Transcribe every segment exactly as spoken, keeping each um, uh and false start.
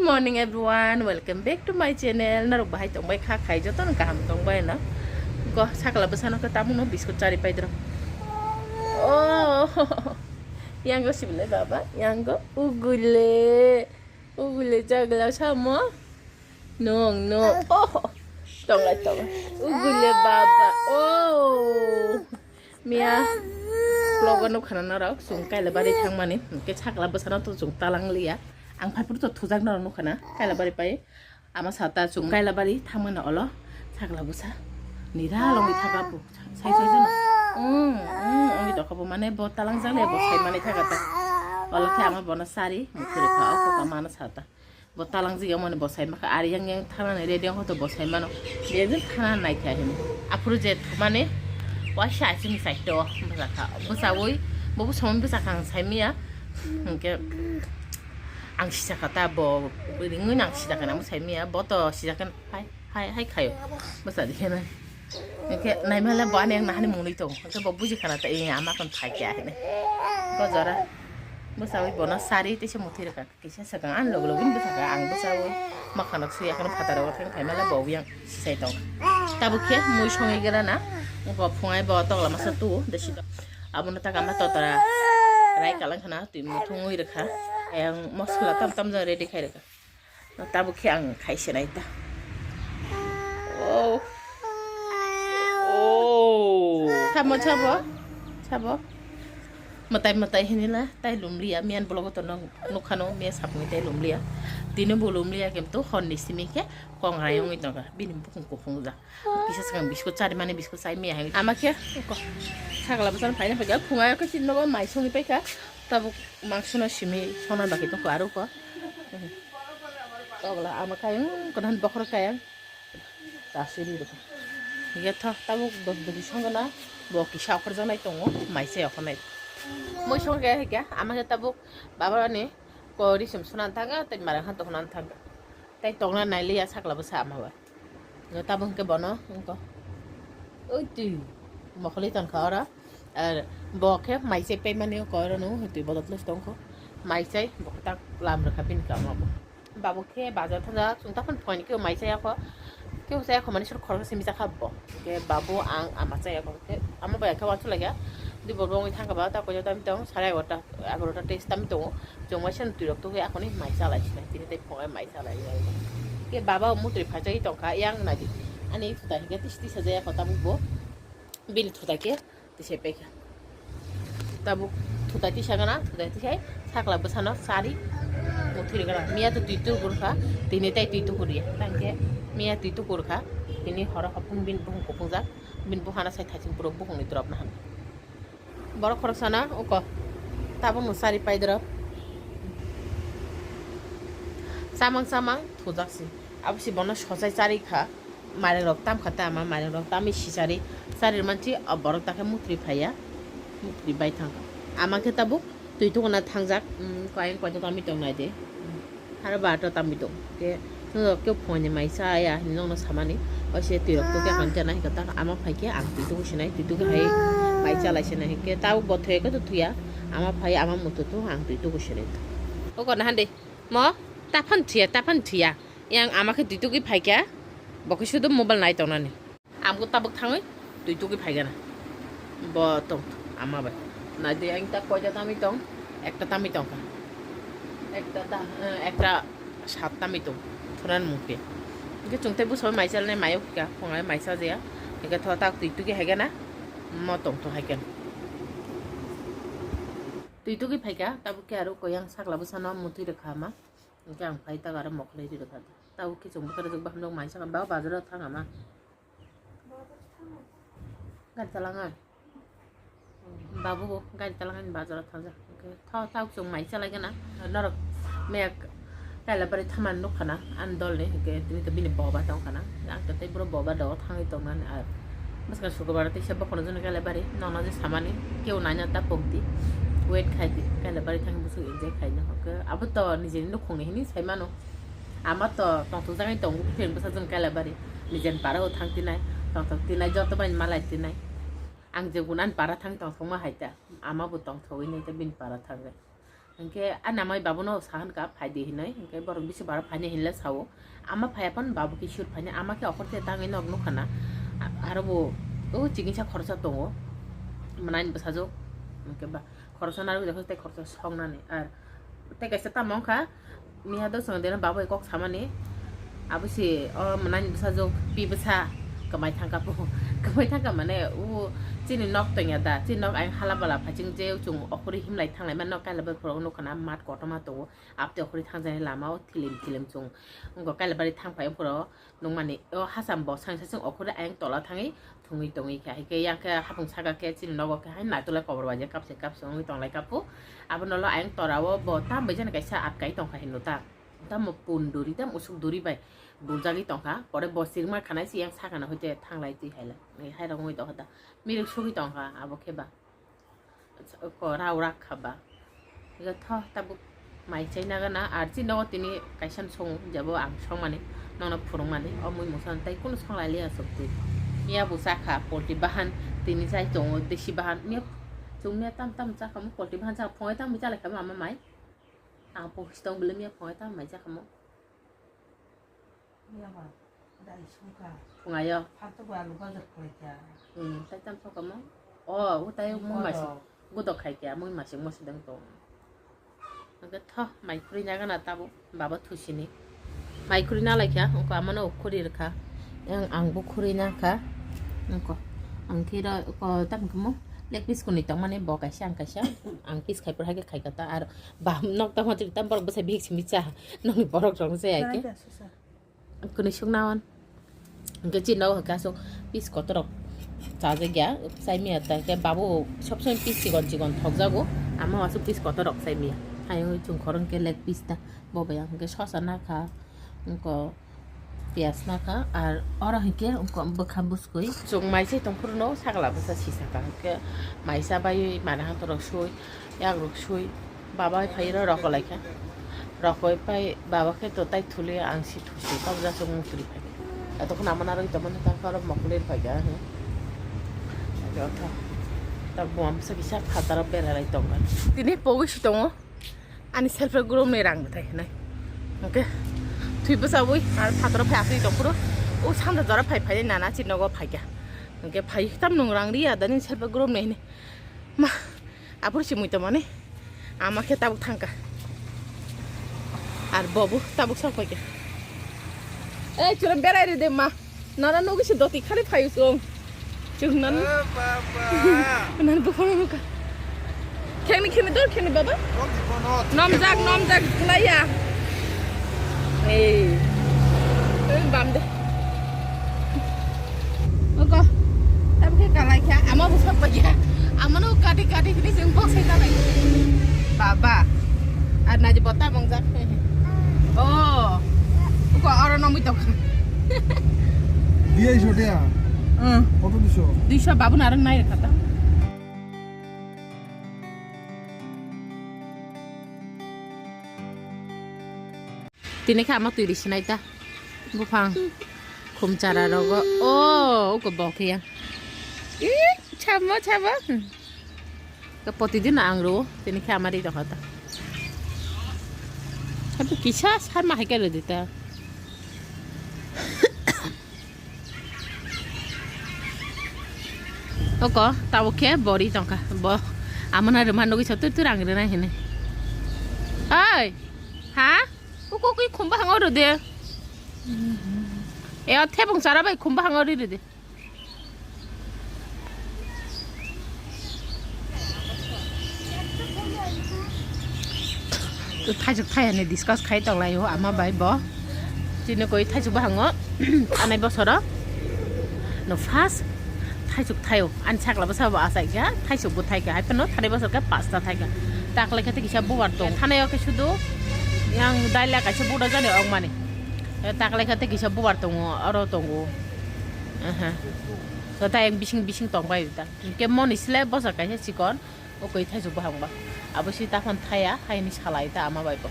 Morning everyone, welcome back to my channel. Norok bahai tongbai kha khai joto no kaham tongbai no. Go sakla bwsano khe tamungno biscuit chari paidro. Oh, yango sibile baba, yango ugule, ugule jagla samo. Nung nung. Oh, tonglai tonglai. Ugule baba. Oh. Miya vlog o nukha na norok, chwng Kailabari thangmani, hwnkhe sakla bwsano to chwng talang liya. Ang phai phuru to thujak norok nukha na, Kailabari pai. Ama sata chwng Kailabari thangmani olo, sakla bwsa nira longwi thaka pu. Sai sai jano. Mm, mm, ongwi tokha pu, mane bo talang jak le bo sai mani thaka ta. Olo khe ama bono sari, mukhuri kha, o kok ama ano sata. Bo talang jigya mani bo sai makha, ari yang yang thana nai ready ang hoto bo sai mano. Dia jin thana nai kha hin. Aphuru je thumani, wa sha sing sai to, bwsa kha, bwsa oi, bo bo somon bwsa kha ang sai miya. Hwnkhe ang sisa kha ta bo, ringwi nang sisa kha na bo sai miya, bo to sisa kha hai, hai, hai khayo. Bwsa di khe na. Hwnkhe nai male bo ani ang nahani mungli tong. Hwnkhe bo buji kha na ta, "Eh, ama kon thai kya hin." Bo jora. Bwsa oi bono sari tei se muthwi rwkha. Kisa sakang ang log login bwsaka ang bwsao makhanok sui akhano phataro thang phaimala bo yang sai tong. Tabuk khe mui songwi gana na, bo phungai bo tokla masa tu desi to. Abono tak ama totora rai kalang khana twi muthungwi rwkha. Yang mosla tam tam jang ready khai rwkha. Tabuk khe ang khai se nai ta. Oh. Oh. Sabo, sabo. Sabo. Mwtai mwtai hinila tai lumliya, miyan vlog o to nukha no, miya sapungwi tai lumliya. Tini bo lumliya, kemto honni simi khe kongrai wngwi tongkha, bini bukung kuphungjak. Kisa swkang biscuit charimani, biscuit chai miya hai. Ama khe ko sakla bwsano phaina phaikha, phungai khe chini nogo mai songwi paikha, tabuk mangsono simi songna bagwi tongkha aro ko. Togla ama kayang, kodan bokhorok kayang. Tasiri rwkha. Hiya tho tabuk dos bwrwi songona bo kisa okhorjaknai tongo, maisai okhornai. Moi songkha hiya ama khe tabuk baba ni kori sim sunan thanga tei marang han tokna thanga. Tei tongna nailiya sakla bwsa ama ba. Tabuk hwnkhe bono wngkha. Oi twi mokholi tongkha oro. Ar bo khe maisai paimani koro no twi bodol tongkho. Maisai bo tak lam rwkha bini kamo bo. Babu khe bazar thangja, chwng taphano phoini khe mai chaya kho. Khe chaya kho mani sor khoroksa simi jakha bo. Khe babu ang ama chaya kho. Khe ama bai khe wansuk laikha. Di bo bongwi thangkha ba ta koya tami tong, sare egarota, egarota tei tami tongo. Chwng waisa twirok tugwi akhoni mai chalai sinai. Tini tei phungai mai chalai. Khe baba mutri phaichai tongkha, yang nadi. Ani thutai hinkhe tisa tisa jaya kho tabuk bo. Bini thutai khe. Tisai paikha. Tabuk thutai tisa gana, thutai tisai sakla bwsano sari muthiri gana. Miya to twi tukur kha, tini tai twi tukur ya. Tangkhe miya twi tukur kha, tini horo hopung bin buhung kupungjak, bin buhana sai thaiching puro buhungni drop na han. Borok khoroksana uko tabukno sari pai drop. Chamang chamang thujak si. Abo si bono sochai chari kha. Mairangrok tam kha ta ama, mairangrok tamwi sisari, sari manchi, o borok ta khe mutri phaiya, mutri bai thang kha. Ama khe tabuk twi tuguna thangjak, um, kayang koito tamwi tong nai de. Haro barota tamwi tong. Khe nokno khe phoini mai cha ya hinwi nokno samani. Waisa twirok tugwi ang khe nai kha ta ama phai khe ang twi tugu sinai, twi tugwi hai mai cha lai sinai. Khe tabuk bo thwi khe to thwiya, ama phai ama muitu tu ang twi tugu sinai. Oko nahan de, mo, taphano thwiya, taphano thwiya. Yang ama khe twi tugwi phaikha, bo khe sudu mobile nai tongnani. Ang bo tabuk thangwi twi tugwi phaikha na. Bo tong ama bai. Nai de ang ta koita tamwi tong, ekta tamwi tongkha. Ekta ta, eh, ekta sat tamwi tong. Thunan mungke. Hingke chwng tei bwsai mai chalnai mayo kha, phungai mai cha jaya. Hingke tho tak twi tugwi haikha na. Mo tong tho haikha. Twi tugwi phaikha, tabuk khe aro koyang sakla bwsano mutwi rwkha ma. Hingke ang phai tak aro mokhlai ri rwkha. Tabuk khe chwng bwkha rwjak bahan rok mai sakha, ba bazar o thang ama. Gari talangan. Babu bo gari talangan bazar o thangjak. Hingke tho tabuk chwng mai chalai gana. Norok mek Kailabari thamani nukha na, ani dol ni, hingke tini to bini boba tongkha na. Ang to tei boro boba dogo thangwi tongmani ar. Bwskang sukrubaro teisa bokhorok jani Kailabari, nono je samani, kebo naina ta pokdi. Wait khai di, Kailabari thangwi bwswk enjoy khaina hokhe. Abo to nijeni nukhungni hinwi sai mano. Ama to tongthokjagwi tongo, bwsajwk Kailabari. Nijeni parao thang tinai, tongthok tinai, joto bai malai tinai. Ang je gunani para thang tongthokma hai ta, ama bo tongthogwi nai ta bini para thangwi. Hwnkhe ani amai babuno sahankha, "Phaidi," hinwi. Hwnkhe borok bisi baro phainai hinle sao. Ama phaiya phano babu khe sir phainai, ama khe okhorte tangwi nok nukha na. A-, aro bo o chikisa khoroksa tongo. Mwnani bwsajwk. Hwnkhe ba khoroksa narwk tei khoroksa songnani. Ar tei kaisa tamo wngkha, miya do chwng deno babu bai kok samani. Abo se o mwnani bwsajwk pi bwsa kwmai thangkha po. Kwmai thangkha mane o chini nok tongya da, chini nok ayang hala bala phaiching je chwng okhorwi himlai thanglai mano kaila bai phuru nukha na mat kotorma tongo. Abtwi okhorwi thangjaknai lama o thilim thilim chwng wngkha kaila bari thangphai phuru nukmani o hacham bo sangsa chwng okhorwi ayang tola thangwi thwngwi tongwi kha. Hwnkhe yang khe hapung saka khe chini nogo khe hai naitolai kobor bai je kapse kapse wngwi tonglai kha po. Abono lo ayang tora o bo tam bai jani kaisa atkai tongkha hinwi ta. Tamo pun duri, tamo usuk duri bai buljagwi tongkha. Pore bo sirma khanai se yang sakano hoite thanglai twi hailai. Hai rok wngwi tongkha da. Mirik sugwi tongkha abo khe ba. Ko rao rak kha ba. Ega tho tabuk mai chai naga na ar chini nogo tini kaisa song jabo ang songmani nono phurungmani o mui mungsa tei kunu songlai liya aswk twi. Miya bo chakha polti bahan tini chai tongo desi bahan miya chwng miya tam tam chakha mo polti bahan chakha phungai tam chalai kha ma ama mai. Ang pokis tong bwlwi miya phungai tamo mai jakha mo. Miya ba, dai songkha. Phungayo. Phantok ba alu bazar khwlai kha. Hmm, tai tam songkha mo. O, o tai mui masing. Godok. Godok khai kha, mui masing mo sidang tong. Angkhe tho, mai khuri naga na tabo, baba thusini. Mai khuri na lai kha, ungko amano khuri rwkha. Yang ang bo khuri na kha. Ungko, ang khe ro, ko tam khe mo. Leg piece kwnwi tongmani bo kaisa, ang kaisa. Ang piece khai por hai khe khai kha ta, ar Ba, nok tamo twi tam borok bwsai bihik simi cha. Nokni borok rok se ai khe. Nai da, susa. Kwnwi suk naon. Hwnkhe chini nogo hwnkhe aswk piece kotor rok chajakya, chai miya ta khe babu sob somoi piece chikon chikon thokjago. Ama aswk piece kotor rok chai miya. Ayang chwng khorang khe leg piece ta. Bo bai ang hwnkhe sosa nakha. Wngkha. Piyas nakha, ar oro hinkhe wngkha bwkha bwskwi. Chwng mai se tongphuru no sakla bwsa sisaka hinkhe maisa bai mana hantorok sui, yagrok sui, baba bai phai rw rokolaikha. Rokoi pai baba khe to tai thuli ang si thusi tabjak chwng mukri phai. Etokhno amana rwi tongmani tangkha oro mokol rwi phaikha. Tabuk bumsa kisa phataro beralai tongo. Tini pogwi si tongo. Ani self help group ni rang bwthai hinwi. Hwnkhe thwi bwchabwi ar phataro phai aswk tongphuru. O sanda jora phai phai nana chini nogo phaikha. Hwnkhe phai tam nwng rang riya da nini self help group ni hinwi. Ma, aphuru si mui tongmani. Ama khe tabuk thangkha. Ar bobo tabuk sok phaikha. Ei, chwla berai rwdi ma. Nana nugwi se doti khali phayu chwng. Chwng nan. Eh, baba. Nan bukhang nukha. Khengni khengni dor khengni baba. Romni bono. Nomjak, nomjak, glaya. Ei. Ei, bam de. Oko. Tabukhe kalai kha. Ama busak paikha. Amano kati kati kini chwng bok sai kalai. Baba. Ar naji bota mongjak. Oh. Uko oro nomwi tongkha. Diya iso dia. Hmm. Koto diso? Duiso babu naro nai rekha ta. Tini khe ama twi risinai ta. Buphang khum chara rogo. Oh, uko bokhe ya. Ih, chamo, chamo. Hmm. Ka poti din ang ro, tini khe amari rokha ta. Habi kisa sarma hai ka rodi ta. Oko, tabo khe bori tongkha. Bo, amana rwma nugwi sa tu tu rang rwna hini. Oi, ha? Uko kui khumba hango rode. E, o thebung chara bai khumba hango ri rode. Thaisuk thai hwnwi discuss khai tonglaio ama bai bo. Chini koi thaisuk bahango anai bosoro no first thaisuk thaio ani sakla bwsa bo achaikha thaisuk bo thaikha hai phano thanai bosor khe pasta thaikha. Taklai khe kisa bubar tong thanai o khe sudu yang daila kaisa buda jani ongmani. Taklai khe kisa bubar tongo oro tongo. Aha. Kota yang bising bising tong bai ta. Hingke moni sle bosa kaisa chikon, o koi thaisuk bahang ba. Abo si takhon thaya, haini salai ta ama bai bo.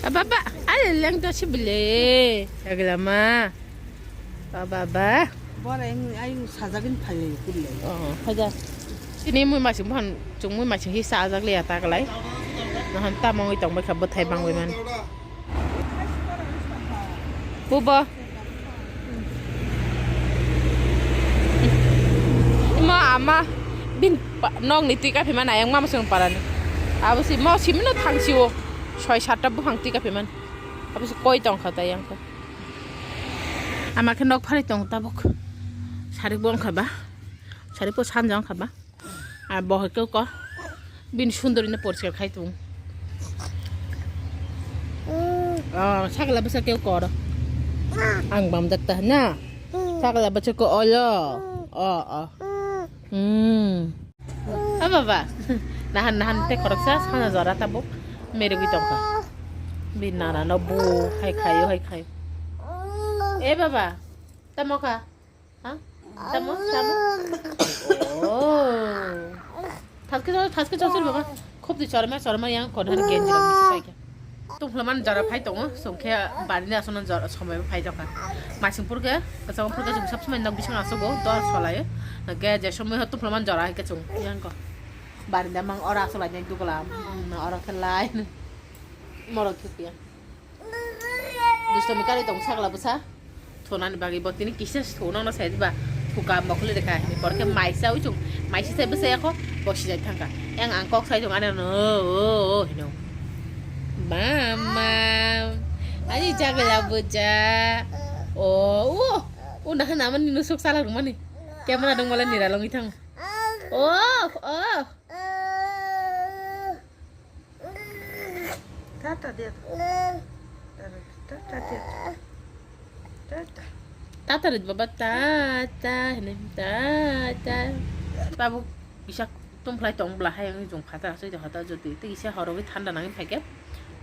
Baba, ale leng to sibile. Yaglama. Baba ba. Bora yang ayu sajagin phale kulle. Oh, haja. Ini mui masing buhan, chung mui masing hi sajak le ata kalai. Nahan ta mangwi tong bai kha bwthai bangwi man. Bubo. Ima ama bin pa-, nok ni twi kaphi mana yang mama sung parani. Abo si mo simino thangsi o. Soi satta buphang twi kaphi man. Abo si koi tong kha ta yang kha. Ama khe nok phari tong tabuk. Sarik bo wngkha ba. Sarik bo sanja wngkha ba. Ar bo hai khe ko. Bini sundor ino poriskar khai tung. Oh, sakla bwsa khe kor. Ang bam jak ta na. Sakla bwsa ko olo. Oh, oh. Hmm. Ah, baba. Nahan, nahan te khoroksa sana jora tabuk merugwi tongkha. Bi nana no bu hai khayo, hai khayo. Eh, baba. Tamo kha? Ha? Tamo, tamo. Oh. Thaske chol, thaske chol, chol, baba. Khub di chorma, chorma yang kon han genji rok bisi paikha. Tungphla man jora phai tongo, songkhe bani asona jora somoi phai tongkha. Masing purkhe, kasang purkhe chung sab somoi nok bising asogo, dor solai. Hake je somoi ho tungphla man jora hai khe chung yang ko. Bani da mang ora solai nek dugla, mm, ora khe lai. Morok khe kuya. Dustomi kari tong sakla bwsa. Thonani bagwi bo tini kisa thonano sai diba. Thuka mokli reka hini por khe maisa ui chung. Maisa sai bwsa yakho. Bo sijak thangka. Yang ang kok sai chung ani no o o hino. Mama. Ani jagala buja. O o. O nahan amani nusuk sala rumani. Camera dong mala nira longi thang. O o. Tata dia. Tata dia. Tata. Tata rit baba tata hene tata. Tabuk bisa tongphlai tong bla hai wngwi chwng phatar aswk tongkha ta jodi tei kisa horogwi thanda nangwi phaikhe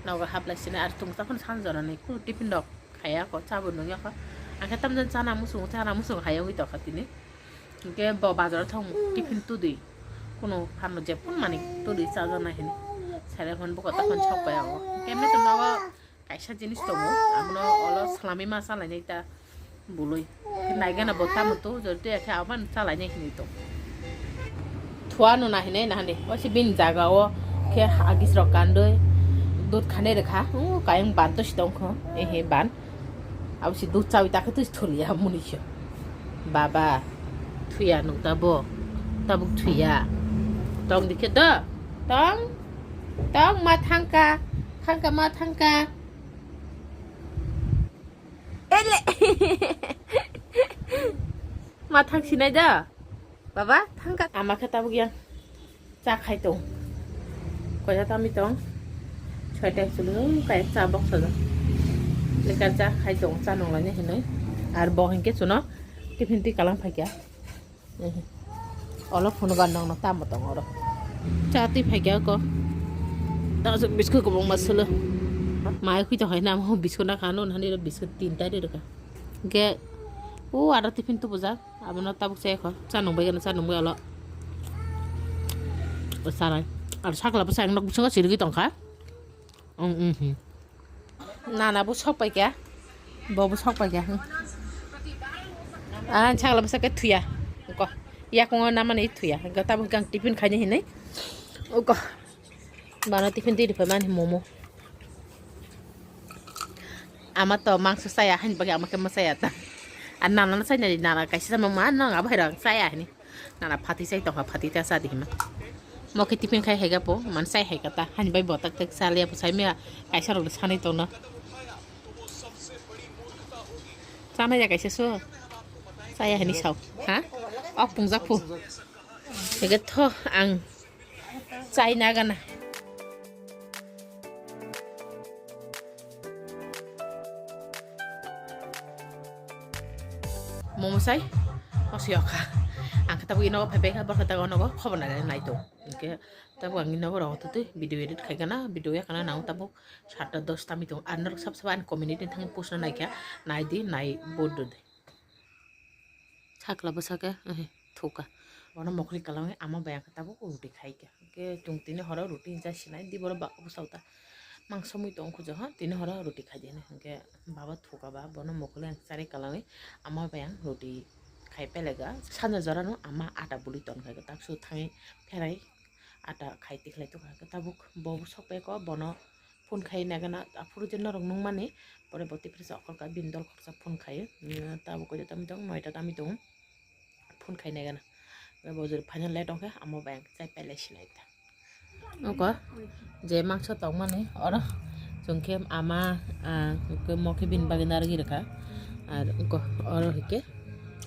nogo haplai sini ar chwng tei phano sanjorani kunu tiffin rok khaiya kho chabo nungya kho. Angkhe tamjani chana muchungo chana muchungo hai wngwi tongkha tini. Hingke bo bazar thang tiffin tudi. Kuno pharno je phun mani tudi chajaknai hini. Sare hwn buko ta hwn sok pai ango. Kemne to nogo kaisa jinis tongo. Abono olo salami ma salainai ta bului. Naigana bo tamo to jori to yakhe aban salainai hini to. Thua no na hini na hini. O si bin jaga o khe agis rok kandoi. Dut khane rekha. U kayang ban to si tongkho. Ehe ban. Abo si dut chawi ta khe twi thuli ya muni se. Baba, thuya nuk tabuk, tabuk thuya. Tong dikhe do, tong, tong ma thangka, thangka ma thangka. Ele, ma thang sinai do, baba thangka. Ama khe tabuk yang. Cha khai tong. Koya tami tong. Soita chwlwng kaya cha box sajak. Lekar cha khai tong, cha nung lainai hinwi. Ar bo hinkhe chuno tiffin twi kalang phaikha. Olo phunu ban nongno tamo tong oro. Cha twi phaikha ko. Tasuk biskut kwbangma swlo. Mai khwi tong hai namo biskut nakha, nunhani biskut tinta ri rwkha. Hinkhe o aro tiffin tubujak. Abono tabuk chai kho. Cha nung bai gana, cha nung bai olo. O sarai. Ar sakla bwsa ang nok bisingo sirigwi tongkha. Ang, mm, hmm. Nana bo sok pai kya? Bo bo sok pai kya? Hmm. Ah, sakla bwsa khe thuya. Ko. Yakungo namani thuya. Ga tabuk gang tiffin khaini hinwi. Uko. Bana tiffin twi rwphai mani momo. Ama to mangso chaya hani bagwi ama khe mwchaya ta. Ar nana no chaina di, nana kaisa sama ma nang abo hai rang chaya hani. Nana phati chai tongkha, phati ta cha di hima. Mo khe tiffin khai hai ga po, man chai hai ka ta. Hani bai bo tak tak cha liya po sai mia kaisa rok sanai tongno. Chana ya kaisa so. Chaya hani sao. Ha? Ok pungjak phu. Ege tho ang. Chai nagana. Momo sai, osi okha. Ang khe tabuk ino phai bai kha, borkha tago nogo khobor nai nai tong. Hingke tabuk ang ino borok twi video edit khai gana, video ya kana nang tabuk satta dos tami tong. Ar norok sab sab ani community thang post na nai kha, nai di, nai bodo de. Sakla bwsa khe, eh, thuka. Bono mokri kwlangwi ama bai ang khe tabuk ruti khai kha. Hwnkhe chwng tini horo ruti hinsa sinai, di borok ba bwsao ta. Mang somoi tong khujo ha, tini horo roti khai di hwnwi. Hwnkhe baba thuka ba, bono mokol ang chari kalangwi, ama bai ang roti khai pelega. Sanja jora no ama ata buli ton khai, tak su thangwi pherai ata khai tikhlai tukha. Tabuk bo sok peko, bono phone khai nagana, aphuru je norok nungmani, pore bo tipresa okhorka bini dol khorsa phone khai. Tabuk koi tami tong, noita tami tong. Phone khai nai gana. Bo jori final lai tongkhe, amo bai ang chai pailai sinai ta. Oko je mangso tongmani oro chwngkhe ama, ah, mokhe bini bagwi narwgwi rwkha. Ar oko oro hwnkhe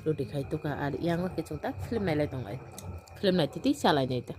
roti khai tukha. Ar yango khe chwng ta film nailai tonglai. Film nai titi chalai nai ta.